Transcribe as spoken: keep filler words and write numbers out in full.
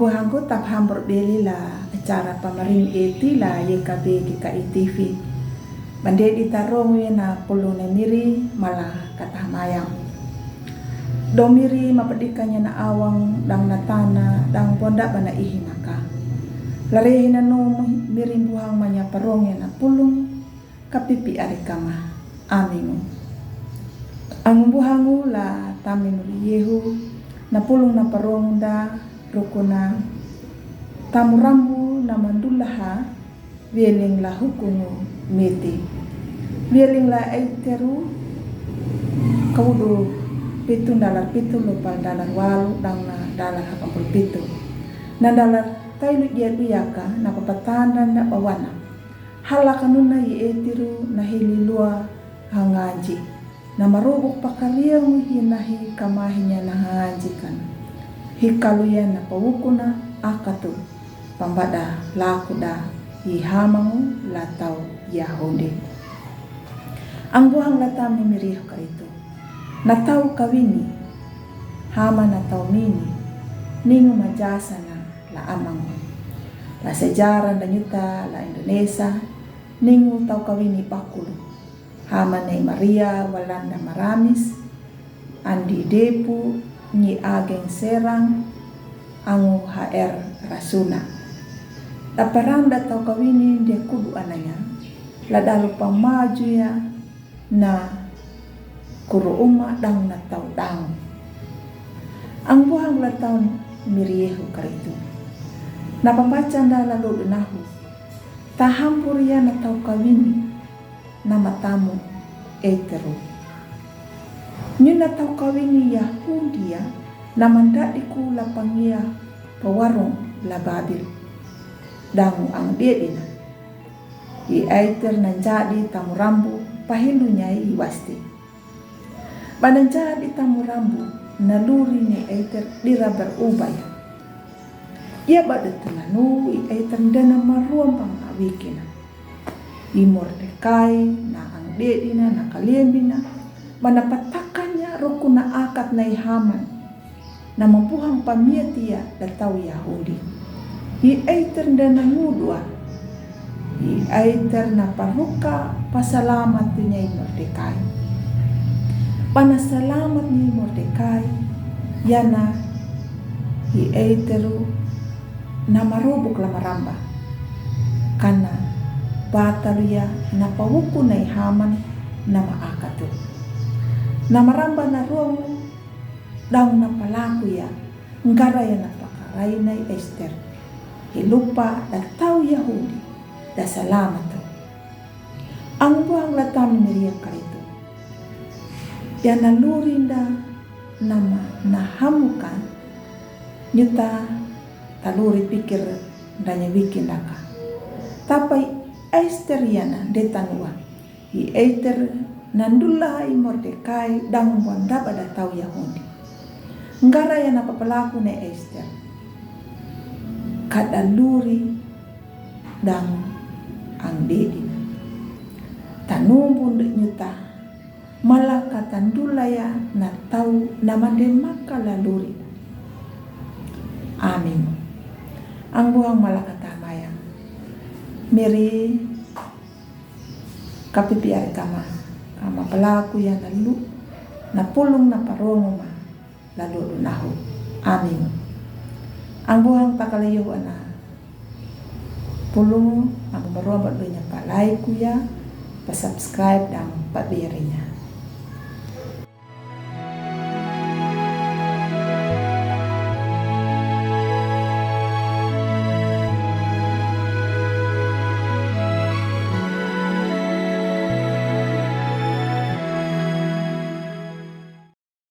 Buhangku, ta paham berbeli la acara pamaring eti la Y K B G K I T V. Bande di tarong wena pulung ne miri mala katahamayang. Do miri mapedikanya na awang dang na tana dang bonda bana ihi maka. Lare hina no miri buhang manya parong na pulung kapipi ari kama. Amingu. Angu buhangu la tami miri yehu na pulung na parong da rukuna tamu rambu na mandulaha. Vieling la hukungu miti. Vieling la Aiteru kaudu pitu dalar pitu lupa dalar walu dang na dalar hakampul pitu. Na dalar tailu dia duyaka na papatanda na bawana. Hala kanuna i Aiteru na hili lua hanganji. Na marubuk pakariang hi na hi kamahinya na hanjikan. Hi kaluya na pawukuna akatu. Pambada lakuda i hamangu la tau Yahudi. Ang buhang la tami miri karitu. Na tau kawini. Hama na tau mini. Ningu majasana la amangu. La sejarah da nyuta la Indonesia. Ningu tau kawini bakulu. Hama nei Maria Walanda Maramis, Andi Depu, Nyi Ageng Serang, angu H R Rasuna. Taparanda tau kawini dia kudu ananya, la dalu pamajuya na kuru uma dang na tau dang. Ang buhang la tau miri yehu karitu. Na pambaca nda la ludu nahu. Tahampuria na tau kawini. Na matamu Aiteru. Nyuna tau kawini Yahudia na mandadiku la pangia pawarung la Babil. Dangu ang dedina. I Aiter na jadi tamu rambu pahilunya i wasti. Bana jadi tamu rambu na luri ni Aiter dira berubaya. Ia bada tunanu i Aiter dana maruam pang awikina. I Mordekai na ang dedina na kaliembina, mana patakanya rukuna akat na i Haman, na mabuhang pamiatia da tau Yahudi. I Aiter dana ngudua, i Aiter na paruka pasalamat dunya i Mordekai. Pana salamat ni Mordekai, yana i Aiteru na marubuk la maramba. Kana bataluya na pawuku na i Haman na maakatu. Na maramba na ruangu dang na palakuya ngaraya na pakarai na i Ester. Hilupa da tau Yahudi da salamatu. Ang buhang la tami miri karitu. Yana lurinda nama na hamuka nyuta taluri pikir danya wikin daka. Tapai Ester yana detanua. I Ester na ndula i Mordekai dang buan daba da tau Yahudi. Ngaraya na papalaku ne Ester. Kada luri dang ang dedina. Tanumbu nde nyuta. Mala kata ndulaya na tau na mande maka la luri. Amin. Ang buhang mala kata mayang. Miri kapipi ari kama. Kama palaku ya na lu na pulung na parongo ma. Lalu lunahu. Amin. Ang buhang takala yohu ana. Pulung ang maruam ba dunya pa like ku ya, pa subscribe dang pa berinya.